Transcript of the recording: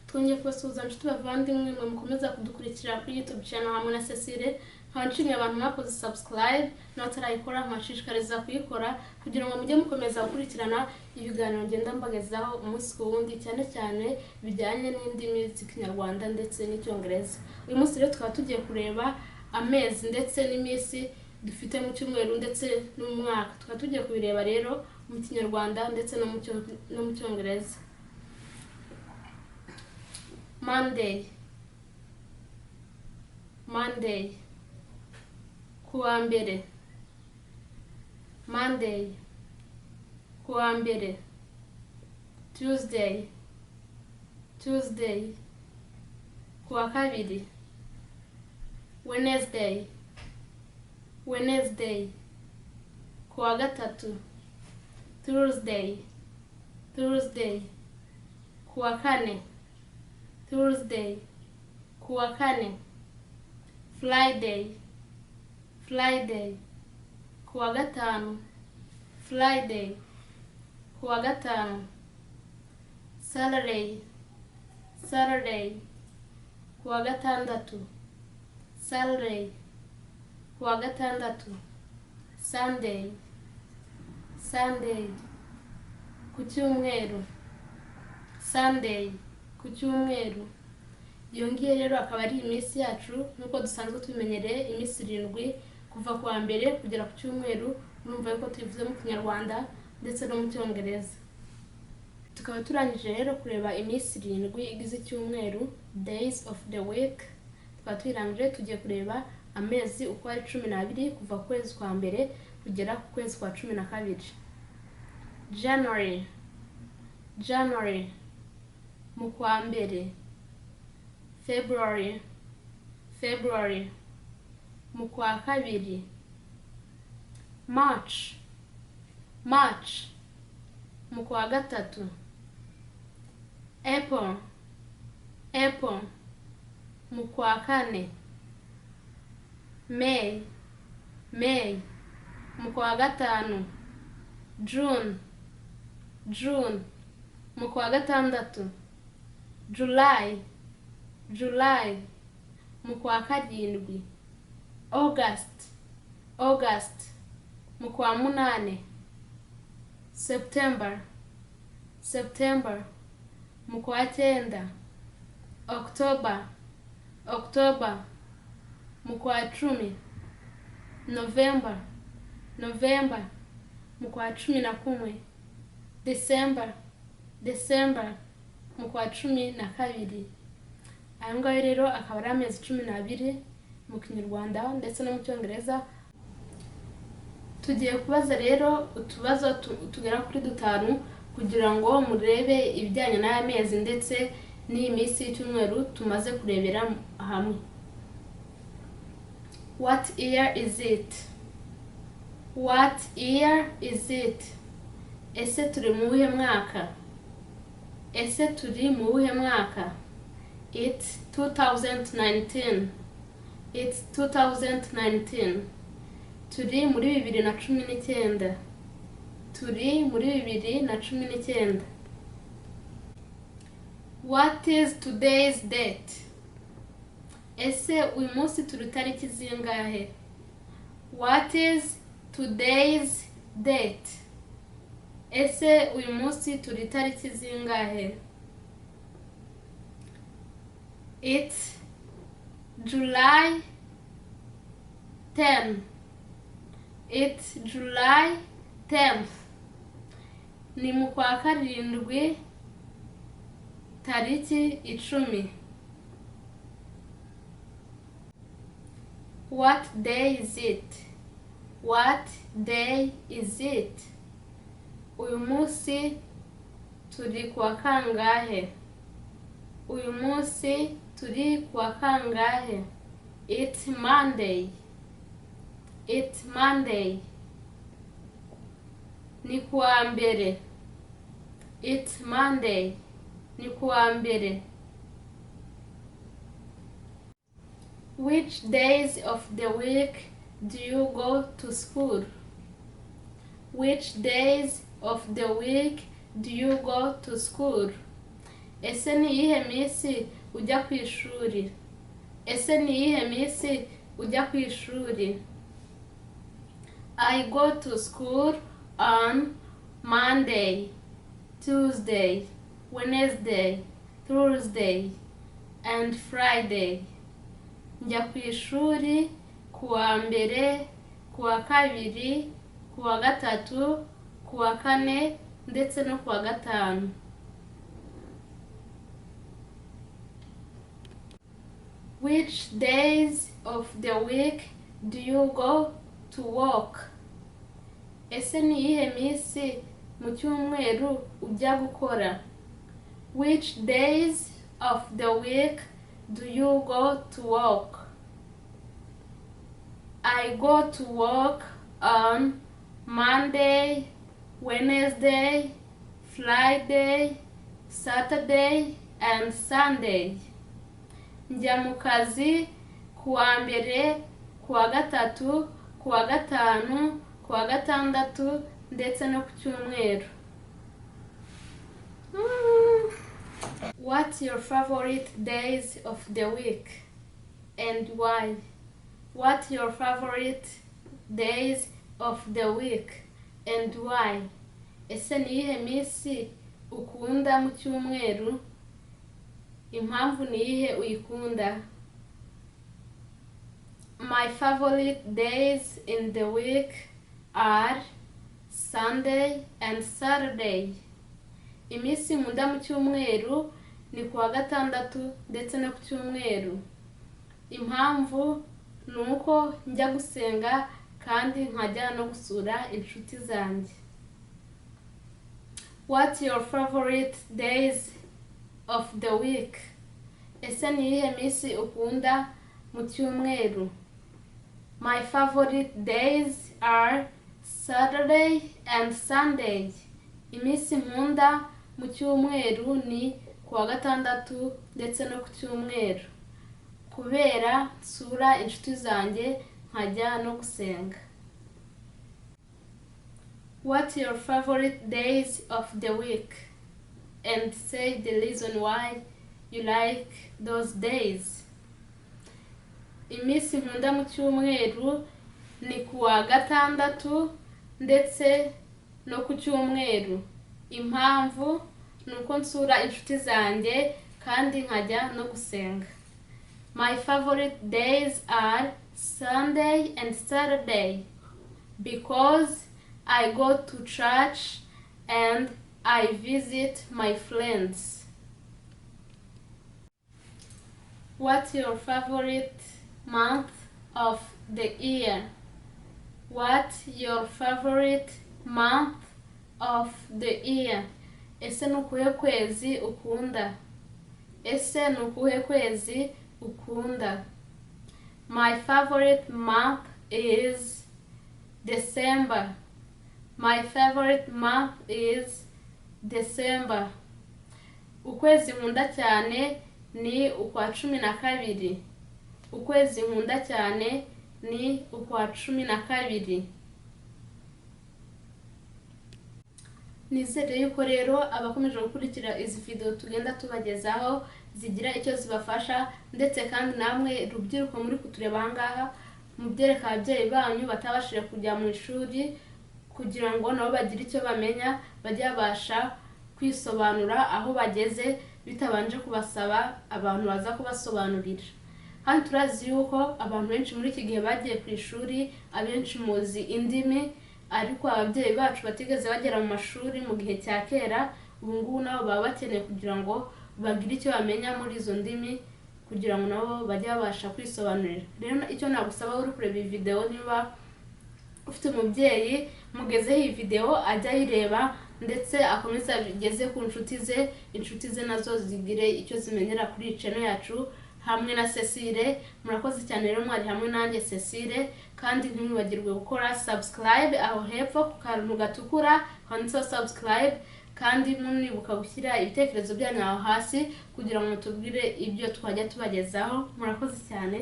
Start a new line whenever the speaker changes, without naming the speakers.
Twongeye kubasuhuza inshuti bavandimwe mwe mukomeza kudukurikira kuri YouTube channel hamwe na Cecile. Nkaba nshimiye abantu mwakoze subscribe n'abatarayikora, nkabashishikariza kuyikora kugira ngo mujye mukomeza gukurikirana ibiganiro ngenda mbagezaho umunsi ku wundi, cyane cyane bijyanye n'indimi z'Ikinyarwanda ndetse n'Icyongereza. Uyu munsi rero tukaba tugiye kureba amezi ndetse n'iminsi dufite mu cyumweru ndetse n'umwaka. Tukaba tugiye kubireba rero mu Kinyarwanda ndetse no mu Cyongereza. Monday, Monday, kuwa mbere. Monday, kuwa mbere. Tuesday, Tuesday, kuwa kabiri. Wednesday, Wednesday, kuwa gatatu. Thursday, Thursday, kuwa kane. Thursday, kuwa kane. Friday, Friday, kuwa gatanu. Friday, kuwa gatanu. Saturday, Saturday, kuwa gatandatu. Saturday, kuwa gatandatu. Sunday, Sunday, ku cyumweru. Sunday, ku cyumweru. Iyo ngiyo rero akaba ari iminsi yacu nk'uko dusanzwe tubimenyereye, iminsi 7 kuva ku wa mbere kugera ku cyumweru. Murumva yuko tubivuze mu Kinyarwanda ndetse no mu Cyongereza. Tukaba turangije rero kureba iminsi 7 igize icyumweru, days of the week, tukaba tuyirangije. Tugiye kureba amezi uko ari 12 kuva ku kwezi kwa mbere kugera ku kwezi kwa 12. January, January, mu kwa mbere. February, February, mu kwa kabiri. March, March, mu kwa gatatu. April, April, mu kwa kane. May, May, mu kwa gatanu. June, June, mu kwa gatandatu. July, July, mu kwa karindwi. August, August, mu kwa munane. September, September, mu kwa cyenda. October, October, mu kwa 10. November, November, mu kwa 11. December, December, mu kwa 12. Aya ngayo rero akaba ari amezi 12 mu Kinyarwanda ndetse no mu Cyongereza. Tugiye kubaza rero utubazo tugera kuri dutanu kugira ngo murebe ibijyanye n'aya mezi ndetse n'iyi minsi y'icyumweru tumaze kurebera hamwe. What year is it? What year is it? Ese turi mu wuhe mwaka? Ese turi mu wuhe mwaka? It's 2019. It's 2019. Turi muri 2019. Turi muri 2019. What is today's date? Ese uyu munsi turi tariki zingahe? What is today's date? Ese uyu munsi turi tariki zingahe? It's July 10. It's July 10th. Ni mu kwa karindwi tariki 10. What day is it? What day is it? Uyu munsi turi kuwa kangahe? Uyu munsi turi kuwa kangahe? It's Monday. It's Monday. Ni kuwa mbere. It's Monday. Ni kuwa mbere. Which days of the week do you go to school? Which days of the week do you go to school? Ese ni iyihe minsi ujya ku ishuri? Ese ni iyihe minsi ujya ku ishuri? I go to school on Monday, Tuesday, Wednesday, Thursday and Friday. Njya ku ishuri ku wa mbere, ku wa kabiri, ku wa gatatu, ku wa kane ndetse no ku wa gatanu. Which days of the week do you go to work? Ese ni iyihe minsi mu cyumweru ujya gukora? Which days of the week do you go to work? I go to work on Monday, Wednesday, Friday, Saturday and Sunday. Njya mu kazi ku wa mbere, ku wa gatatu, ku wa gatanu, ku wa gatandatu ndetse no ku cyumweru. What's your favorite days of the week and why? What's your favorite days of the week and why? Ese ni iyihe minsi ukunda mu cyumweru? Impamvu ni iyihe uyikunda? My favorite days in the week are Sunday and Saturday. Iminsi nkunda mu cyumweru ni ku wa gatandatu ndetse no ku cyumweru. Impamvu ni uko njya gusenga kandi nkajya no gusura inshuti zanjye. What's your favorite days of the week? Ese ni iyihe minsi ukunda mu cyumweru? My favorite days are Saturday and Sunday. Iminsi nkunda mu cyumweru ni ku wa gatandatu ndetse no ku cyumweru, kubera nsura inshuti zanjye nkajya no gusenga. What's your favorite days of the week? And say the reason why you like those days. Iminsi nkunda mu cyumweru ni ku wa gatandatu ndetse no ku cyumweru. Impamvu ni uko nsura inshuti zanjye kandi nkajya no gusenga. My favorite days are Sunday and Saturday because I go to church and I visit my friends. What's your favorite month of the year? What's your favorite month of the year? Ese ni ukuhe kwezi ukunda? Ese ni ukuhe kwezi ukunda? My favorite month is December. My favorite month is December. Ukwezi nkunda cyane ni ukwa 12. Ukwezi nkunda cyane ni ukwa 12. Nizere yuko rero abakomeje gukurikira izi video tugenda tubagezaho zigira icyo zibafasha, ndetse kandi namwe rubyiruko muri kutureba aha ngaha mubyereka ababyeyi banyu batabashije kujya mu ishuri kugira ngo nabo bagire icyo bamenya, bajye babasha kwisobanura aho bageze bitabanje kubasaba abantu baza kubasobanurira. Hano turazi yuko abantu benshi muri iki gihe bagiye ku ishuri, abenshi muzi indimi, ariko ababyeyi bacu batigeze bagera mu mashuri mu gihe cya kera, ubu ngubu nabo baba bakeneye kugira ngo bagire icyo bamenya muri izo ndimi kugira ngo nabo bajye babasha kwisobanurira. Rero icyo nagusaba uri kureba iyi video, niba ufite umubyeyi mugezeho iyi video ajya ayireba ndetse akomeze abigeze ku nshuti ze, inshuti ze nazo zigire icyo zimenyera kuri iyi channel yacu hamwe na Cecile. Murakoze cyane rero mwari hamwe nanjye Cecile, kandi ntimwibagirwe gukora subscribe aho hepfo ku kantu gatukura handitseho subscribe, kandi munibuka gushyira ibitekerezo byanyu aho hasi kugira ngo mutubwire ibyo twajya tubagezaho. Murakoze cyane.